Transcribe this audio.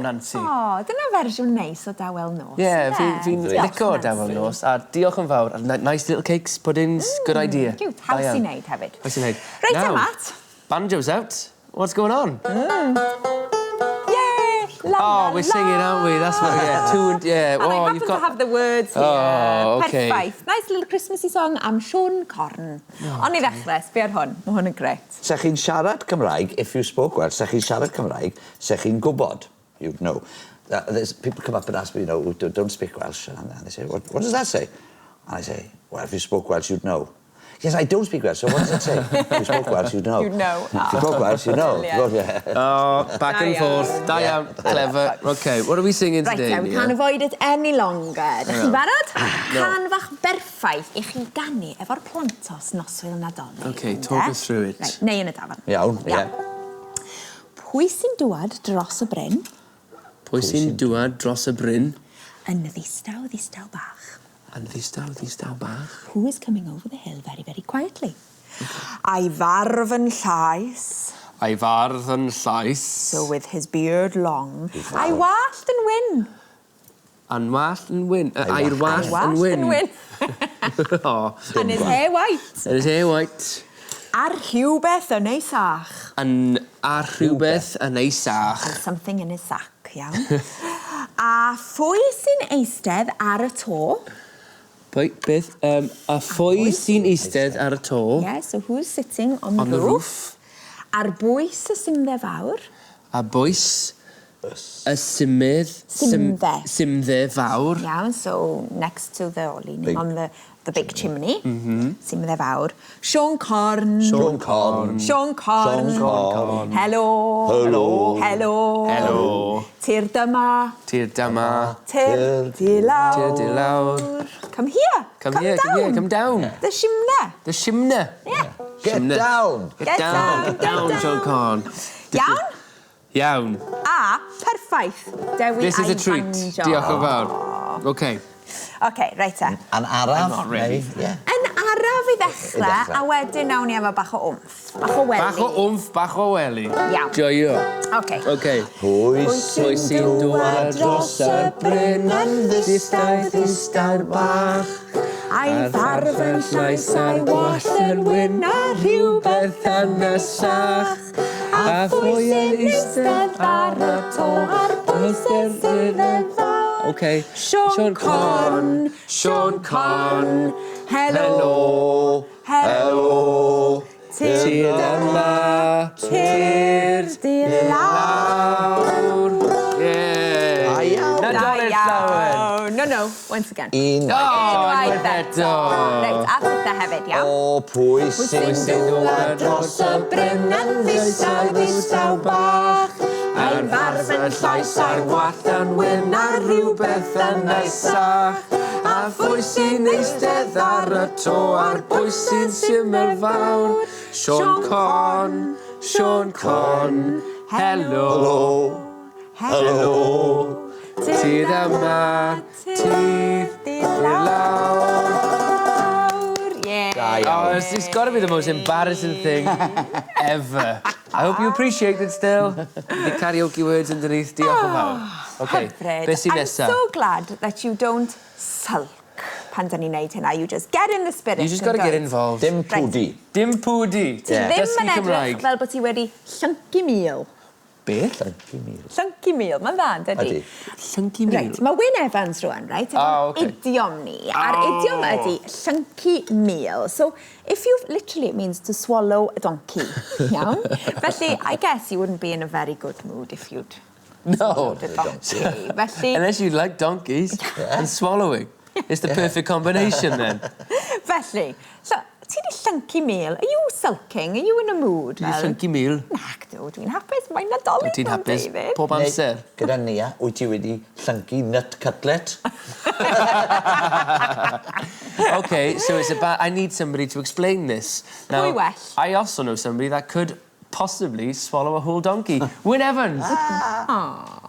Nansi. O, dyna fersiwn neis o Dawel Nos. Ie, fi'n lico Dawel Nos, a diolch yn fawr. Nice little cakes, puddings, good idea. Cute, haws i wneud hefyd. Haws i wneud. Reit te, Matt. Banjo's out. What's going on? Yay! La, oh, la, we're singing, aren't we? That's what, yeah. Two and, yeah. And oh, I happen you've got to have the words here. Oh, okay. Perffaith. Nice little Christmassy song am Siôn Corn. Oh, Ond i ddechrau, sbio ar hwn. Mae hwn yn grêt. Se chi'n siarad Cymraeg, if you spoke Welsh, se chi'n siarad Cymraeg, se chi'n gwybod, you'd know. There's people come up and ask me, who don't speak Welsh, and they say, what does that say? And I say, well, if you spoke Welsh, you'd know. Yes, I don't speak Welsh, so what does it say? If you spoke Welsh, you'd know. You'd know. If you spoke Welsh, you'd know. Brilliant. Yeah. Oh, back and Da iawn. forth. Da iawn. Clever. Okay, what are we singing Right today, then, we Nia? can't avoid it any longer. Dych chi'n barod? Cân fach berffaith i chi ganu efo'r plantos noswyl Nadolig. Okay, ynde? Talk us through it. Right, neu yn y dafarn. Iawn, ie. Pwy sy'n dŵad dros y bryn? Pwy sy'n dŵad dros y bryn? Yn ddistaw, ddistaw bach. Yn ddistaw, ddistaw bach. Who is coming over the hill very, very quietly? A'i farf yn llaes. A'i farf yn llaes. So with his beard long. A'i wallt yn wyn. A'n wallt yn wyn. A'i wallt yn wyn. yn wyn. Oh. And his hair white. And his hair white. A rhywbeth yn ei sach. Yn, a rhywbeth yn ei sach. And something in his sack, iawn. A phwy sy'n eistedd ar y to? Pwy, beth? A phwy sy'n eistedd ar y to? Yeah, so who's sitting on, On the roof. Ar bwys y simdde fawr. A bwys y simydd... Simdde. Simdde fawr. Iawn, so next to the, or leaning Big on the big chimney. Simdde fawr. Siôn Corn. Siôn Corn. Siôn Corn. Siôn Corn. Helo. Helo. Helo. Helo. Tyrd yma. Tyrd yma. Tyrd i lawr. Tyrd i lawr. Come here. Come here, down. come here, come down. The chimney. The chimney. Yeah. Get Chimney. down! Get, Get down, down, get get down, down. Siôn Corn. Iawn? Iawn. A, perffaith. Dewi This is a a'i treat. banjo. Diolch yn fawr. Okay. OK, reit te. Yn araf. I'm not ready. neu- Ie. Yn araf i ddechrau, I ddechrau. a wedyn nawn ni efo bach o wmff. Bach o wely. Bach o wmff, bach o wely. Iawn. Joio. OK. Okay. Pwy Pwy sy'n dŵad dros y bryn yn ddistaw, ddistaw bach? A'i farf yn llaes a'i wallt yn wyn a rhywbeth yn y sach. A phwy sy'n eistedd ar y to ar bwys y simdde fawr? Okay. Siôn Corn, Siôn Corn. Helo, Helo. Tyrd yma, Tyrd i lawr. lawr. Yeah. Da iawn. Nadolig llawen. No, no, once again. Un. Oh, Unwaith unwaith eto. Reit, a thitha hefyd, iawn. O, pwy sy'n sy'n dŵad dros y bryn yn ddistaw, ddistaw bach? A'r farf yn llaes a'r wallt yn wyn a rhywbeth yn ei sach. A phwy sy'n eistedd ar y to ar bwys sy'n simmer fawr? Siôn Corn, Siôn Corn, helo, Helo. Tyrd yma, tyrd i lawr. Yeah. Da Oh, iawn. it's got to be the most embarrassing thing ever. I hope you appreciate it still. The karaoke words underneath. Diolch yn fawr. Okay, Hyfryd. beth sy'n I'm nesa? so glad that you don't sulk pan dyn ni'n neud hynna. You just get in the spirit. You just got to get involved. Dim pwdi. Dim pwdi. Ti ddim Dysgu yn edrych Cymraeg. fel bod ti wedi llyncu mul. Beth? Llyncu mul. Llyncu mul, mae'n dda, yn dydi? Ydi. Llyncu mul. Reit, mae Wyn Evans rwan, right? Efo'n Ah, okay. idiom ni. A'r Oh. idiom ydy llyncu mul. So, if you've, literally it means to swallow a donkey, iawn? Felly, I guess you wouldn't be in a very good mood if you'd No. swallowed a donkey. Felly, Unless you like donkeys and swallowing. It's the perfect combination then. Felly, so, ti di llyncu mul. Are you sulking? Are you in a mood? Ti di llyncu mul? Nac, dw, dwi'n hapus. Mae'n Nadolig Ti'n mewn hapus David. pob amser. Neu, gyda Nia, wyt ti wedi llyncu nut cutlet? Okay, so it's about. I need somebody to explain this. Now, Pwy well? I also know somebody that could possibly swallow a whole donkey. Wyn Evans. Ah.